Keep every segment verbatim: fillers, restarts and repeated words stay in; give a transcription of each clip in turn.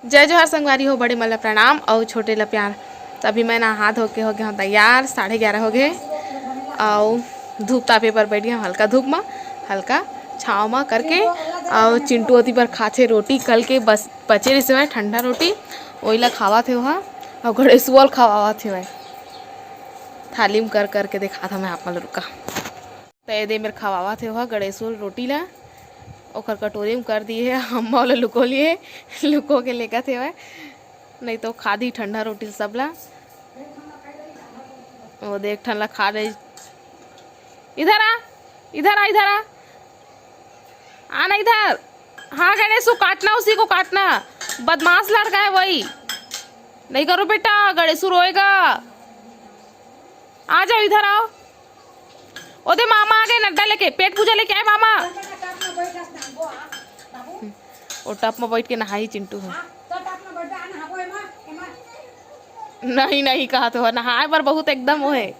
जय जोहार संगवारी हो, बड़े मन ला प्रणाम अउ छोटे ला प्यार। त अभी मैं नहा धो के हो गया हूँ तैयार, साढ़े ग्यारह हो गए अउ धूप तापे पर बैठ गया हूँ हल्का धूप में, हल्का छाव में करके। अउ चिंटू ओती पर खाथे रोटी, कल के बस बचे रहिस हवय ठंडा रोटी, ओइला खावत हे ओहा। अउ गणेशुआ ल खवावत हे। थाली में कर करके देखा था मैं आप मन ल, रुका। त ये दे मेर खवावत हे ओहा गणेशु ल रोटी ला, ओकर कटोरी में कर दिए हे, अम्मा ओला लुको लिए, लुको के लेगत हेवय, नहीं तो खा दी ठंडा रोटी सब ला। वो देख ठन ला खा दे। इधर आ, इधर आ, इधर आ, आना इधर। हाँ गणेशु, काटना उसी को काटना, बदमाश लड़का है वही। नहीं करो बेटा, गणेशु रोएगा। आ जाओ, इधर आओ। ओदे मामा आ गए नड्डा लेके, पेट पूजा लेके आए मामा। वो टप में बैठ के नहाई चिंटू है। नहीं, नहीं, कहा तो नहाए पर बहुत एकदम वो है,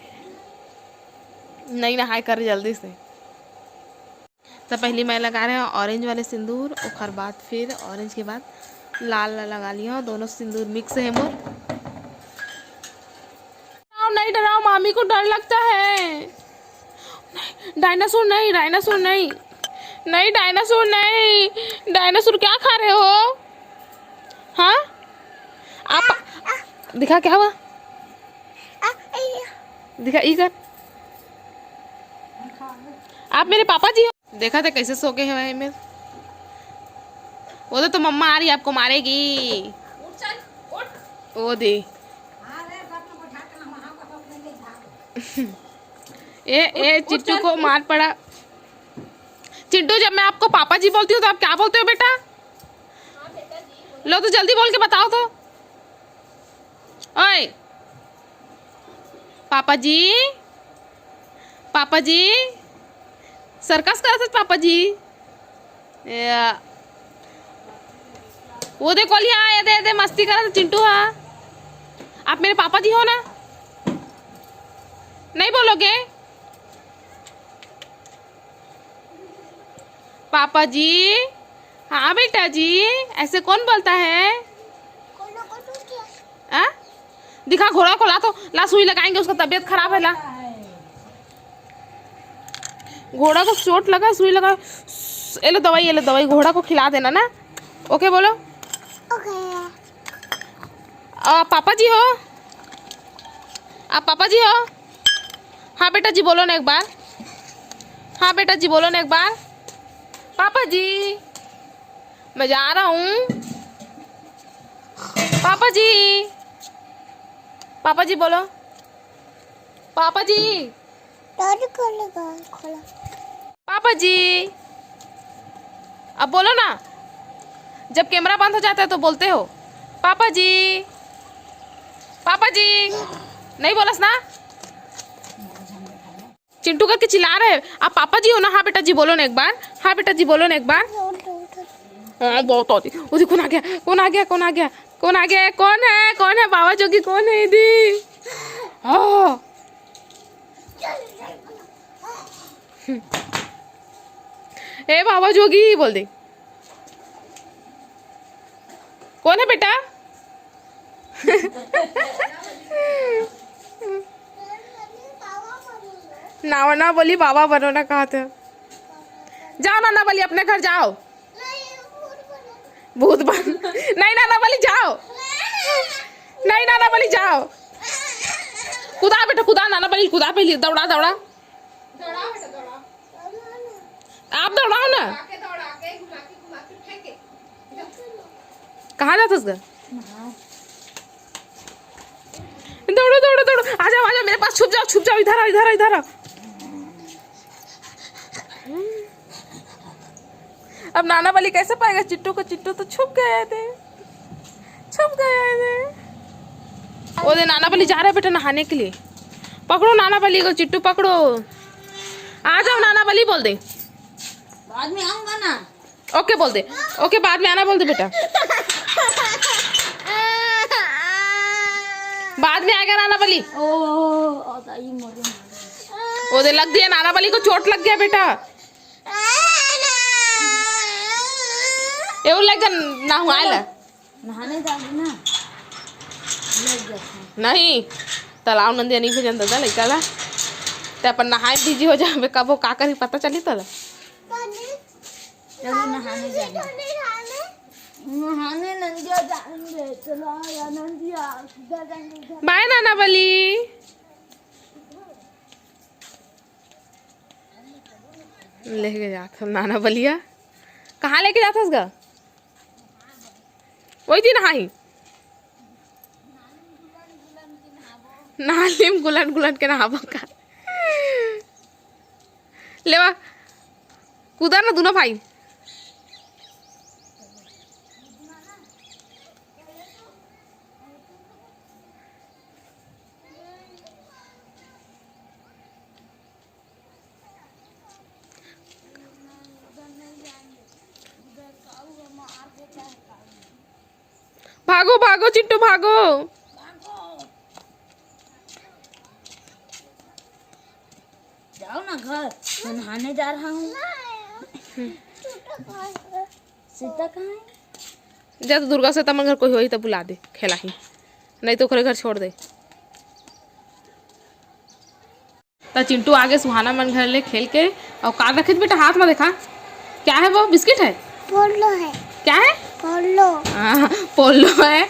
नहीं नहाए कर जल्दी से। तो पहली मैं लगा रहे हैं ऑरेंज वाले सिंदूर, ओकर बाद फिर ऑरेंज के बाद लाल ला लगा लिया। दोनों सिंदूर मिक्स है मोर। डराओ, नहीं डराओ, मामी को डर लगता है। नहीं, डायनासोर नहीं, डायनासोर नहीं, नहीं डायनासोर नहीं। डायनासोर क्या खा रहे हो? हाँ, आप दिखा क्या हुआ, दिखा ई कर। आप मेरे पापा जी हो। देखा थे कैसे सो गए हैं मेरे। वो तो, तो मम्मा आ रही है, आपको मारेगी। वो दे। ए ए, चिट्टू को मार पड़ा। चिट्टू, जब मैं आपको पापा जी बोलती हूँ तो आप क्या बोलते हो बेटा? लो तो जल्दी बोल के बताओ तो। ओए पापा जी, पापा जी, सर्कस करत हस पापा जी। ए, वो दे कोलिया, ये दे, ये दे, मस्ती करत चिंटू हा। आप मेरे पापा जी हो ना? नहीं बोलोगे? पापा जी, हाँ बेटा जी, ऐसे कौन बोलता है? आ? दिखा घोड़ा को, ला तो, ला सुई लगाएंगे, उसका तबीयत खराब है, ला। घोड़ा को चोट लगा, सुई लगा। ये लो दवाई, ये लो दवाई, घोड़ा को खिला देना ना। ओके बोलो। ओके। आ, पापा जी हो? आप पापा जी हो? हाँ बेटा जी बोलो ना एक बार। हाँ बेटा जी बोलो ना एक बार। पापा जी, मैं जा रहा हूँ। पापा जी, पापा जी बोलो। पापा जी। खोला। पापा जी, अब बोलो ना, जब कैमरा बंद हो जाता है तो बोलते हो, पापा जी, पापा जी। नहीं बोलस ना? चिंटू करके चिल्ला रहे हैं। आप पापा जी हो ना? हाँ बेटा जी बोलो ना एक बार। हाँ बेटा जी बोलो ना एक बार। हाँ, बहुत होती। वो देखो, कौन आ गया, कौन आ गया, कौन आ गया, कौन आ गया? कौन है, कौन है बाबा जोगी, कौन है दीदी? हाँ। ए बाबा जोगी बोल दे। कौन है बेटा? नाना बली बाबा बनो ना कहा थे। जाओ नाना बली अपने घर जाओ। भूत बन। नहीं नाना बली जाओ। नहीं नाना बली जाओ। कुदा बेटा कुदा, नाना बली कुदा पहले, दौड़ा दौड़ा। आप दौड़ाओ ना। कहाँ जाता उसका? दौड़ो दौड़ो दौड़ो, आ जाओ आ जाओ मेरे पास, छुप जाओ छुप जाओ, इधर आओ इधर आओ इधर आओ। अब नाना बली कैसे पाएगा चिट्टू को? चिट्टू तो छुप गए थे, छुप गए थे। वो दे नाना बली जा रहा है बेटा नहाने के लिए। पकड़ो नाना बली को, चिट्टू पकड़ो। आ जाओ नाना बली बोल दे। बाद में आऊंगा ना। ओके बोल दे। ओके, बाद में आना बोल दे बेटा। बाद में आएगा नाना बली। ओ दाई, मरे। वो दे लग दिया नाना बली को, चोट लग गया बेटा। ये वो लग ना हुआ है। नहाने जाबे ना, लग जाथे। नहीं, तालाब नदिया नहीं भेजन दादा लइका ला। ते अपन नहाए बिजी हो जाबे, कब वो का करही पता चली तोला। चलो नहाने जाबे। नहाने नंदिया जाएंगे, चलो या नंदिया, सीधा जाएंगे घर। बाय नाना बली। लेके जात हन नाना बलिया। कहाँ लेके जात हस गा? वही दिन नहाही। नाली में गुलन गुलन के नहाबो का? लेवा, कूदा ना दोनों भाई। भागो, भागो, चिंटू, भागो। जाओ ना घर, मैं नहाने जा रहा हूँ। सीता कहाँ है? जा तो दुर्गा से तमन घर कोई होही त बुला दे, खेलाही, नहीं तो ओकरे घर छोड़ दे। त चिंटू आगे सुहाना मन घर ले खेल के। और का रखे बेटा हाथ में, देखा क्या है वो? बिस्किट है? पोलो है। क्या है? पोलो। हाँ, पोलो है।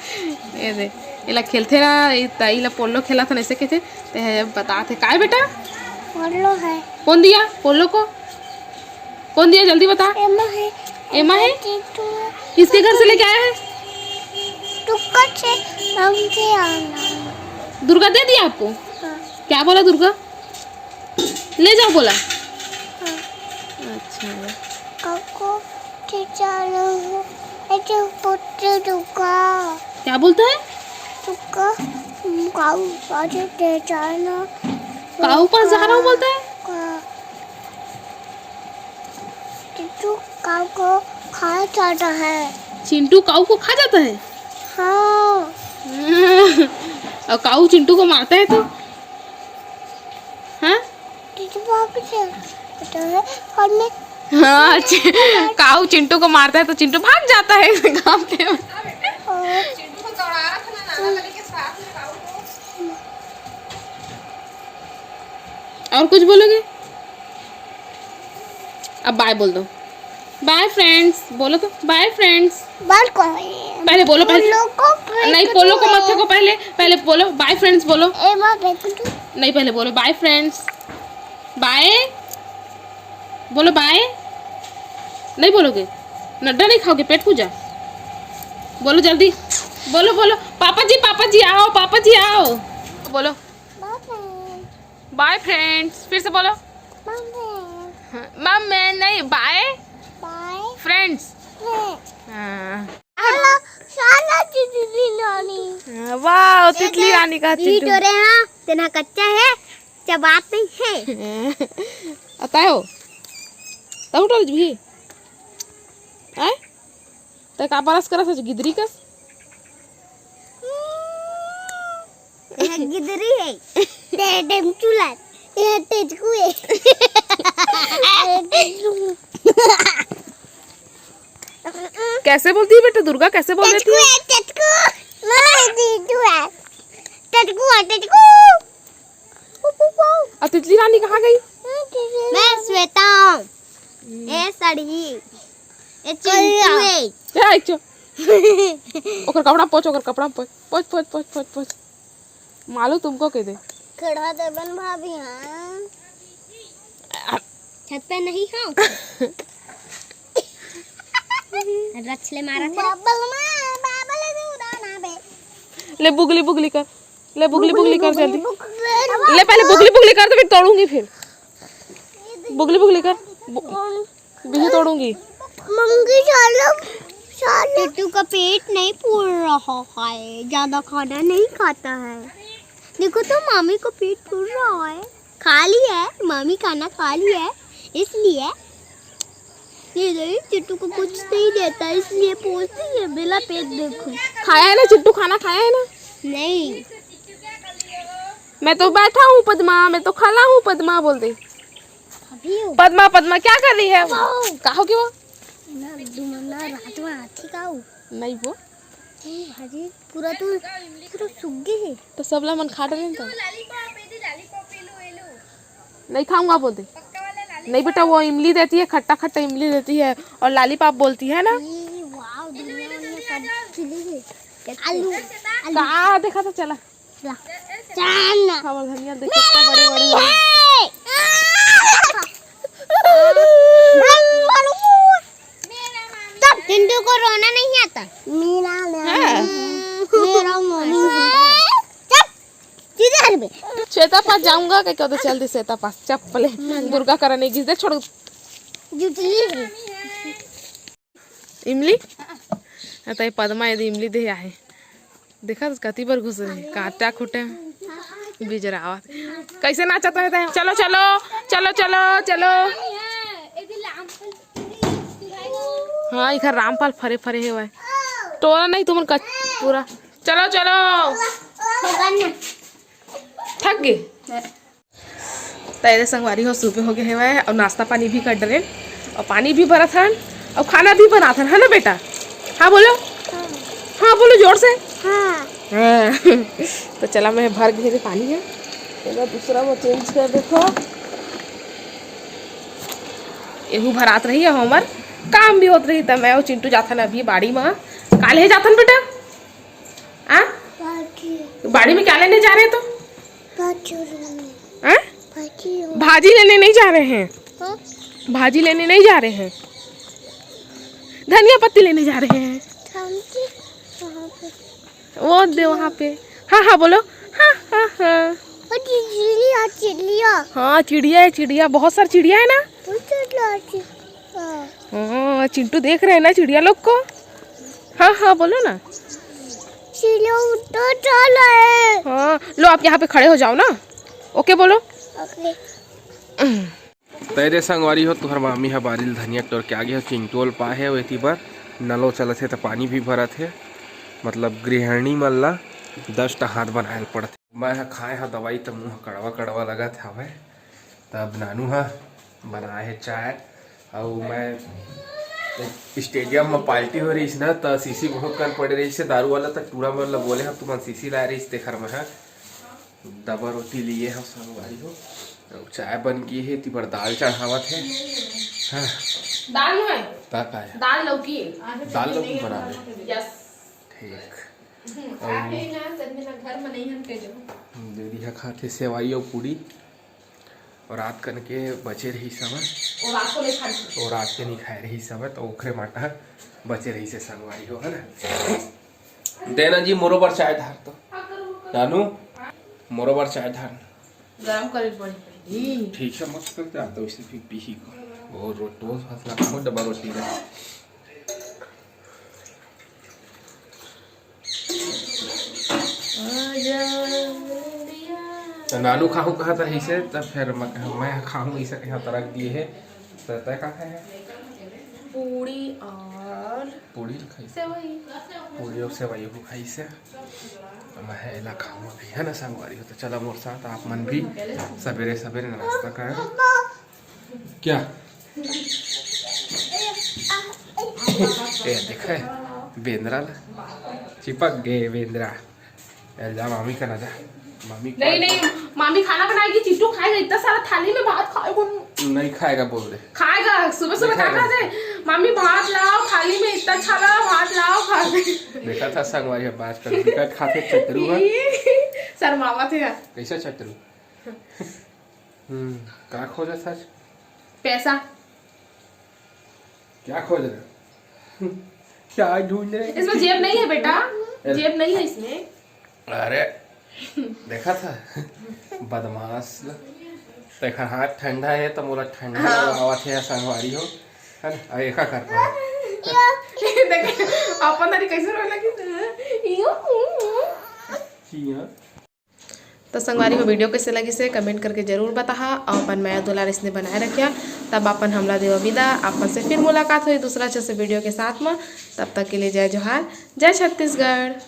ये दे, इला खेलथे ना, इ त-, इला पोलो खेला था, ऐसे कहते। ते बता थे काय बेटा? पोलो है। कौन दिया पोलो को? कौन दिया, जल्दी बता। एमा है। एमा है? चिंटू है। किसके घर से लेके आया है? दुर्गा से मांग के आना। दुर्गा दे दिया आपको? हाँ। क्या बोला दुर्गा? ले जाओ बोला। हाँ। अच्छा। काको, ठीक है, ऐसे फोटो दुर्गा। क्या बोलता है? दुर्गा, काऊ, ऐसे ले जाना। काऊ पास जा रहा हूँ बोलता है? हाँ। चिंटू काऊ को खा जाता है। चिंटू काऊ को खा जाता है? हाँ। और काऊ चिंटू को मारता है तो? हाँ? चिंटू भाग जाता है और मैं हाँ, चि-, काऊ चिंटू को मारता है तो चिंटू भाग जाता है गाँव के। और और कुछ बोलोगे? अब बाय बोल दो। बाय फ्रेंड्स बोलो तो, बाय फ्रेंड्स। बाय कौन? पहले बोलो, पहले। पोलो को फेंक नहीं, पोलो को मत दो। फेंको, पहले, पहले बोलो बाय फ्रेंड्स बोलो। ए, मैं फेंक दूँ? नहीं, पहले बोलो बाय फ्रेंड्स। बाय बोलो, बाय। नहीं बोलोगे? नड्डा नहीं खाओगे, पेट पूजा। बोलो जल्दी, बोलो, बोलो, पापा जी, पापा जी आओ, पापा जी आओ, बोलो। बाय फ्रेंड्स। बाय फ्रेंड्स, फिर से बोलो। मम्मी। मम्मी नहीं, बाय। बाय। फ्रेंड्स। फ्रेंड्स। हाँ। हेलो, शाला तितली रानी। हाँ, वाह, तितली रानी का चिंटू। हाँ, तेना कच्चा है, चबात नहीं है। आता हो? तब उठल भी? आय? तै का बरस करत हस गिदरी कस? एह गिदरी है। ते टेमचुला। एह टेचकू है। कैसे बोलती है बेटा दुर्गा, कैसे बोल देती है? टेचकू है, टेचकू। मम्मी, टेचकू है। टेचकू है, टेचकू। आ तितली रानी कहाँ गई? मैं श्वेता हूँ। ए सड़ही। ए चिंटू है। ए, आइचो। ओकर कपड़ा पोछ, ओकर कपड़ा पोछ। पोछ, पोछ, पोछ, पोछ, पोछ। मालू तुमको कह दे। खड़ा देबन भाभी, हाँ। छत पे नहीं हूँ। रछले मारा था। बाबल मा, बाबल दे उड़ाना बे। ले बुगली, बुगली कर। ले बुगली, बुगली कर जल्दी। ले पहले बुगली, बुगली कर, तो फिर तोड़ूंगी फिर। बुगली, बुगली कर। बु-, बीज तोड़ूंगी। मंगी सालो, सालो। टिट्टू का पेट नहीं पूर रहा है, ज्यादा खाना नहीं खाता है। देखो तो मामी को पेट पूर रहा है, खा लिया है, मामी खाना खा लिया है, इसलिए ये गई, चिट्टू को कुछ नहीं देता, इसलिए पूछती है, मेरा पेट देखो। खाया है ना चिट्टू, खाना खाया है ना? नहीं। मैं तो बैठा हूँ पद्मा, मैं तो खड़ा हूँ पद्मा, बोल दे। अभी हूँ। पद्मा, पद्मा क्या कर रही है? वाओ। का हो गया वो? ना, दुमना रात में हाथी का हूँ। नहीं वो। भाजी पूरा तो, पूरा सूख गे हे। तो सबला मन खा डरेन तो। नहीं खाऊंगा बोल दे। नहीं बेटा, वो इमली देती है, खट्टा खट्टा इमली देती है, और लॉलीपॉप बोलती है ना। ई, वाओ, धनिया वनिया सब छिली हे। आलू, आलू। का देखा तो चला। ला। चल ना। हमर धनिया देख, मेरा कितना बड़े बड़े मम्मी हैं। है। तब चिंटू को रोना नहीं आता। मेरा ले। हाँ। मेरा मम्मी है। चुप। किधर बे? श्वेता पास जाऊंगा, क्या कहते, चल दे श्वेता पास, चप्पले। दुर्गा करा नहीं घिस दे, छोड़। जुटली है। इमली? हाँ, त ये पद्मा यदि इमली दे आहे। देखा तो कति बार घुस रहे, काटा खुटे बिजरावत। कैसे नाचत रहता है? चलो, चलो, चलो, चलो, चलो। हाँ, इखर रामफल फरे फरे हे भाई। टोरा नहीं तुमन का पूरा। चलो, चलो। थक गए। त एदे संगवारी हो, सुबह हो गए हेवय अउ नाश्ता पानी भी कर डरेन अउ पानी भी भरत हन अउ खाना भी बनात हन, है ना बेटा? हाँ बोलो, हाँ बोलो जोर से। हाँ। हाँ। तो चला, मैं भर घेरे पानी है। एला दूसरा में चेंज कर देथो। एहू भरात रही अउ हमर काम भी होत रही। त मैं अउ चिंटू जाथन अभी बाड़ी में। काले जाथन बेटा? आ? बाड़ी में क्या लेने जा रहे हैं तुम? भाजी लेने। हैं? भाजी लेने। भाजी लेने नहीं जा रहे हैं। हाँ? भाजी लेने नहीं जा रहे हैं, धनिया पत्ती लेने जा रहे हैं। धनिया वहाँ पे। वो दे वहाँ पे। हाँ, हाँ बोलो। हाँ, हाँ, हाँ। वो चिड़िया, चिड़िया। हाँ, चिड़िया है, चिड़िया, बहुत सारी चिड़िया है ना। बहुत सारी चिड़िया। हाँ, चिंटू देख रहे हैं ना चिड़िया लोग को। हाँ, हाँ बोलो ना। चिड़िया उतर चल रहे। हाँ, लो आप यहाँ पे खड़े हो जाओ ना। ओके बोलो। ओके। त एदे संगवारी हो, तुहर मामी ह बारी ले धनिया टोर के आगे हो, चिंटू ल पाए हे, एती बर नलो चलत हे त पानी भी भरत हे। मतलब गृहिणी मन ला दस टा हाथ बनाए ल पड़थे। मैं ह खाए ह दवाई त मुंह कड़वा कड़वा लगत हवय। तब नानू ह बनाए हे चाय, अउ मैं स्टेडियम म पार्टी हो रहीस ना, त शीशी बहुत कन पड़े रहीस हे दारू वाला, त टूरा मन ल बोले हव, तुमन शीशी लाए रहीस, तेखर मैं ह डबा रोटी लिए हव संगवारी हो। अउ चाय बन गे हे, एती बर दाल चढ़ावत हे। हाँ। दाल है? ता का है? दाल लौकी। दाल लौकी बना ले। यस। ठीक। हम्म, अउ आ गई ना, जब मेरा घर में नहीं हम कह दो। दीदी ह खाथे सेवई अउ पूड़ी। अउ रात कन के बचे रहीस हवय। अउ रात को नहीं खाए। अउ रात के नहीं खाए रहीस हवय, त ओखरे माटा बचे रहीस हे संगवारी हो, है ना? देना जी, मोरो बर चाय धार तो। नानू, मोरो बर चाय धार। गरम करे पड़ी पहली। ठीक है, मस्त करके आता हूँ इसे, फिर पी ही को। और रोटी, बहुत लगा, डब्बा रोटी का। त नानू खाहूँ कहत रहिस हे, त फेर मैं कहा, मैं खाहूँ, इसे कहा तरक दिए हे। त तय का खाए हे? पूड़ी और पूड़ी ल खाई। सेवई। पूड़ी और सेवई को खाई से। त मैं एला खाहूँ अभी, है ना संगवारी हो? त चला मोर साथ, आप मन भी सबेरे सबेरे नाश्ता करें। क्या? ए, देखे? बेंदरा ला। चिपक गए बेंदरा। ए, जा मामी का ना जा। मामी नहीं, नहीं, मामी खाना बनाएगी, चिट्टू खाएगा, इतना सारा थाली में भात खाएगा। नहीं खाएगा, बोल दे। खाएगा, सुबह सुबह देखा क्या है? कहा जाए? मामी भात लाओ, थाली में इतना अच्छा लगा, भात लाओ, खा ले। देखा था संगवारी, बात कर, बिकट खाते चतरू है। शर्मावत है। कैसा चतरू? हम्म, का खोजत हस? पैसा। क्या खोज रहे? क्या ढूंढ रहे? इसमें जेब नहीं है बेटा, अरे। जेब नहीं है इसमें। अरे, देखा था? बदमाश। तेखर हाथ ठंडा है, त मोला ठंडा हाँ। लगावत है, संगवारी हो। है ना? अब एका कर रहा है। देख, अपन दादी कैसे रोए लगी। किया? तो संगवारी हो, वीडियो कैसे लगिस हे, कमेंट करके जरूर बताहा, अउ अपन मया दुलार इसने बनाए रखिया। तब अपन हमला देवा विदा, अपन से फिर मुलाकात होई दूसरा अच्छे से वीडियो के साथ में। तब तक के लिए जय जोहार, जय छत्तीसगढ़।